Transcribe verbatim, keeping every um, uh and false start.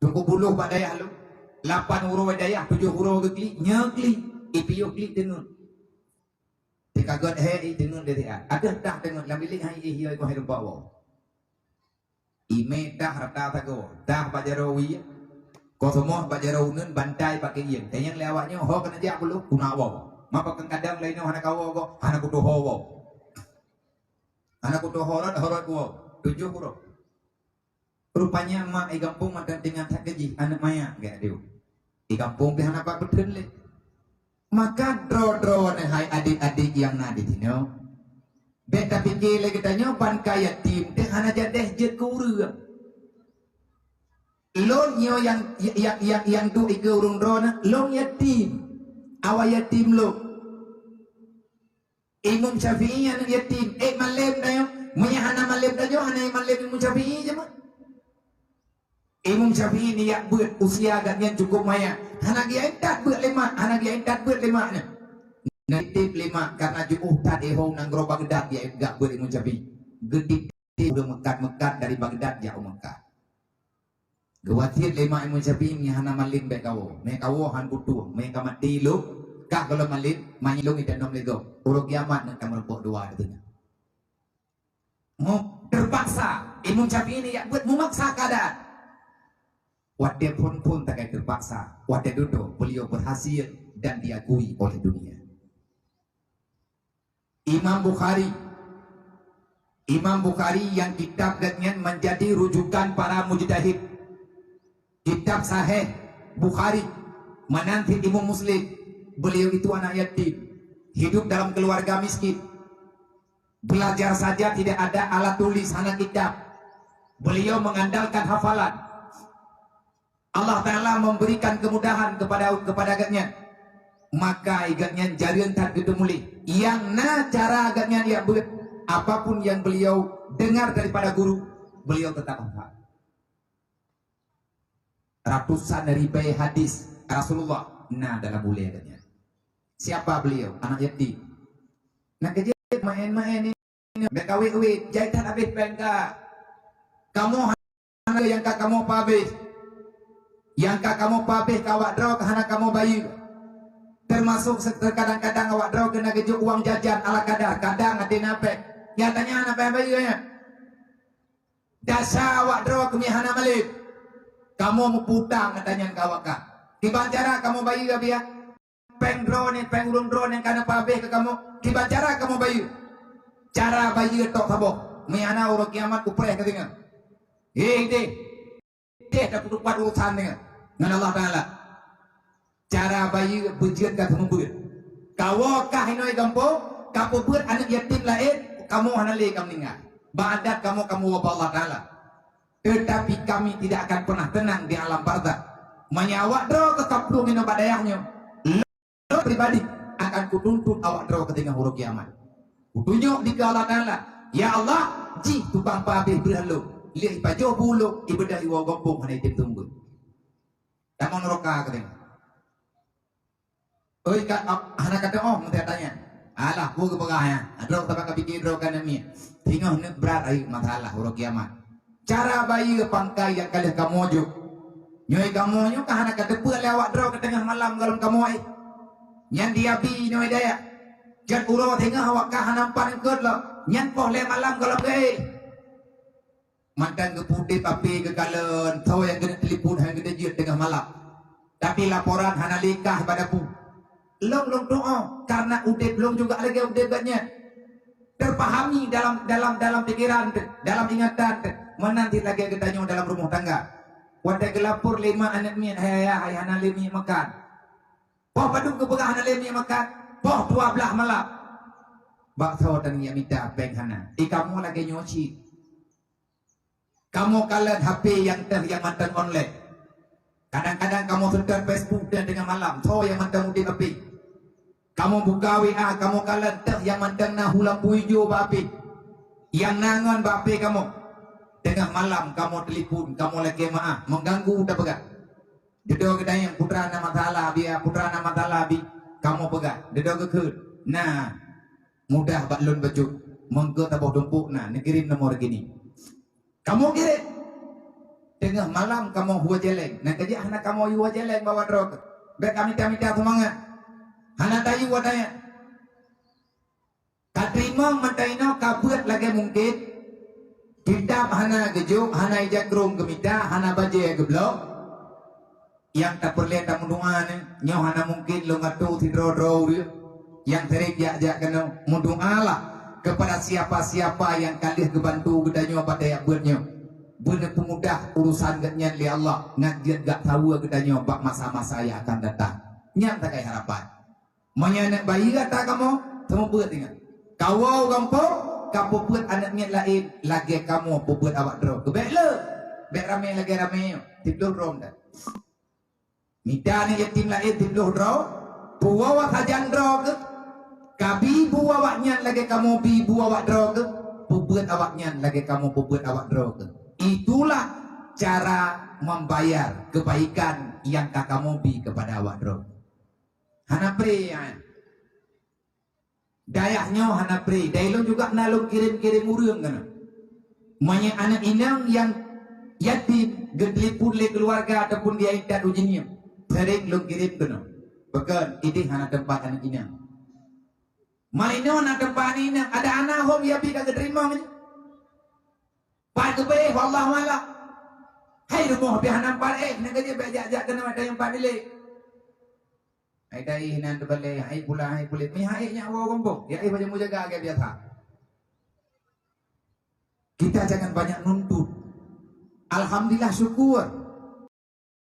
Teungku Buloh bak dayah lôn, lapan uroe dayah, tujoh uroe geuklik, nyoe klik, ipiôh klik teungeut. Teuka gét hé i teungeut lé siat. Adoh tah teungeut lam bilék hai ih yoi koh hai rumpok woe. Imé tah rata sagoe, tah bak jaroe wie, koh seumah bak jaroe uneuen bantai paké ieng. Tanyong lé awak nyoe, ho keuneuk jak Buloh, keuneuk woe. Ma pakon kadang laén nyoe hana kawoe gob, hana kutoho woe. Hana kutoho rot, ho rot woe. Tujoh uroe. Rupanya mak i gampông mantong teuingat that keu jih aneuk manyak geuh deuh. I gampông pih hana pat peuteun lé. Maka droe-droe neuh hai adék-adék nyang na di sinoe, bék tapike lé geutanyoe ban ka yatim teuh hana jadéh jeuet keu ureueng. Lôn nyoe nyang, nyang, nyang, nyang duek ikeue ureueng droeneuh, lôn yatim. Awai yatim lôn. Imam Syafi'i aneuk yatim, ék malém tanyoe. Meunyo hana malém tanyoe, hana malém Imam Syafi'i cit meuh. Imam Syafi'i nijak beuet, usia gobnyan cukup maya. Hana geujak intat beuet lé mak, hana geujak intat beuet lé mak nyan. Nitip lé mak, karena jiôh that i ho nanggroe Baghdad geujak beuet Imam Syafi'i. Geutitip ureueng meukat-meukat dari Baghdad jak u Meukah. Geuwasiet lé mak Imam Syafi'i, "Meunyo hana malém bék kawoe. Meunyo kawoe han kutueng, meunyo ka maté lôn, kah gohlom malém, manyét lôn itanom lé gob. Uroe kiamat ngon tameurumpok dua di teungoh." Mu-, terpaksa Imam Syafi'i nijak beuet, meumaksa keadaan. Watée phon-phon takai terpaksa, watée dudoe beliau berhasil dan diakui oleh dunia. Imam Bukhari. Imam Bukhari yang kitab gobnyan menjadi rujukan para mujtahid. Kitab Sahih Bukhari, meunan cit Imam Muslim. Beliau itu anak yatim, hidup dalam keluarga miskin. Belajar saja tidak ada alat tulis, hana kitab. Beliau mengandalkan hafalan. Allah Ta'ala memberikan kemudahan kepada, kepada gobnyan. Maka gobnyan jareueng that geuteumuléh. Nyang na cara gobnyan jak beuet, apapun yang beliau dengar daripada guru, beliau tetap hafal. Ratusan ribai hadis Rasulullah na dalam ulée gobnyan. Siapa beliau? Anak yatim. Nak keujeuet maén-maén ni. Bék ka wét-wét, jai that habéh péng ka. Kamoe hana nyang ka kamoe peuhabéh. Nyang ka kamoe peuhabéh keu awak droe ka hana kamoe bayeue. Teumasok se-, teukadang-kadang awak droe keuneuk geujok uang jajan ala kadar, kadang até na péng. Nyatanya hana péng bayeue nyan. Dasar awak droe keumiet hana malém. Kamoe meuputang ata nyan keu awak kah. Kiban cara kamoe bayeue, Abiya? Péng droe nyan, péng ureueng droe nyan ka neupeuhabéh keu kamoe, kiban cara kamoe bayeue? Cara bayeue tok saboh, meuhana uroe kiamat kupreh ka singoh. Hé, ideh! Ideh tapeutupat urosan singoh ngon Allah Taala. Cara bayeue beujeuet ka seumeubeuet. Kawoe kah inoe gampông, kapeubeuet aneuk yatim laén, kamoe hana lé ka meuninggai. Bak adat kamoe, kamoe woe bak Allah Taala. Tetapi kami tidak akan pernah tenang di alam barzakh. Meunyo awak droe ka kaplueng inoe bak dayah nyoe, lôn pribadi akan kutuntut awak droe keu teungoh uroe kiamat. Kutunyok dikeue Allah Taala, "Ya Allah, jih tukang peuhabéh breuh lôn, lheueh ipajoh bu lôn, ibeudoh iwoe gampông hana item seumeubeuet." Tamong neuraka keu teungoh. Oi, ka, ah, hana ka teu'oh meuteuka nyan. Alah, peue geupeugah nyan? Droe sabab ka pike droe ka namiet. Singoh neuk brat rayeuk masalah uroe kiamat. Cara bayeue pangkai nyang ka lheueh kamoe jok. Nyoe kamoe nyoe ka hana ka teupeue lé awak droe keu teungoh malam gohlom kamoe. Nyan di Abi nyoe dayah. Jeuet uroe singoh awak ka hana pat eungkot lom. Nyan poh lhée malam gohlom geuéh. Mantong geupeuudeb api geukalon, soe nyang keuneuk telepon hai geuneuk jeuet teungoh malam. Tapi laporan hana lé kah bak dapu. Lôn, lôn tu'oh, karena udeb lôn juga lagée udeb gobnyan. Terpahami dalam, dalam, dalam pikiran teuh, dalam ingatan teuh, meunan cit lagée geutanyoe dalam rumoh tangga. Watée geulapor lé mak aneuk miet, "Hai ayah, hai hana lé miet makan." Poh padub geupeugah hana lé miet makan? Poh dua blaih malam. Bak soe tanyoe mita péng hana? Di kamoe lagée nyoe cit. Kamoe kalon H P nyang teuh nyang mantong online. Kadang-kadang kamoe seutôt Facebook dan teungoh malam, soe nyang mantong udeb H P. Kamoe buka W A, kamoe kalon teuh nyang mantong na hulam bui jo bak H P. Nyang na ngon bak H P kamoe. Teungoh malam kamoe telepon, kamoe lakée meu'ah, mengganggu tapeugah. Dudoe geutanyoe, "Putra na masalah, Abi, ya, putra na masalah, Abi." Kamoe peugah, dudoe geukheun, "Na, mudah bak lôn bacut, meungkeu saboh tumpok na, neukirém nomor gini." Kamoe kirém. Teungoh malam kamoe hue jeleng. Nah, keujak hana kamoe yue jeleng bawa droe. Bèk ka mita-mita seumangat. Hana tayue watèe nyan. Ka teurimong mantong inoe ka beuet lagèe mungken. Kitab hana geujok, hana ija krông geumita, hana bajèe geubloe. Nyang tapeureulèe tameudoa nyoe, nyoe hana mungken lôn atoe sidroe-droe ureueng. Nyang sering jak-jak keunoe, meudoalah kepada siapa-siapa nyang ka lheueh geubantu geutanyoe bak tajak beuet nyoe. Beuneupeumudah urusan geuhnyan lé Allah, ngat jeuet jak saweue geutanyoe bak masa-masa nyang akan datang. Nyan sagai harapan. Meunyoe aneuk bayi gata kamoe, seumeubeuet ingat. Kawoe u gampông, ka peubeuet aneuk miet laén, lagèe kamoe peubeuet awak droe. Keu bèk le, bèk ramè lagèe ramè nyoe, siploh droe meudan. Mita aneuk yatim laén siploh droe, puwoe sajan droe keuh. Ka bi bu awaknyan lagèe kamoe bi bu awak droe keuh, peubeuet awaknyan lagèe kamoe peubeuet awak droe keuh. Itulah cara membayar kebaikan nyang ka kamoe bi kepada awak droe. Hana pré, ya. Dayah nyoe hana pré. Dan ilôn juga na lôn kirém-kirém ureueng keunoe. Meunyoe aneuk inong nyang yatim geutelepon lé keuluwarga ataupun dia intat u jih nyoe, sering lôn kirém keunoe. Pakon, idéh hana teumpat aneuk inong. Meunyoe na teumpat aneuk inong, ada aneuk hom ya bi ka geuteurimong nyoe. Pat geubeh, wallahu a'lam. Hai rumoh pih hana pat éh, nyan ka jeuet bèk jak-jak keunoe, ada nyang pat bilék. Hai dai nan teubalai, hai pula, hai puléh. Meuhai nyak woe gampông, ya éh bajèe meujaga lagèe biasa. Kita jangan banyak nuntut. Alhamdulillah, syukur.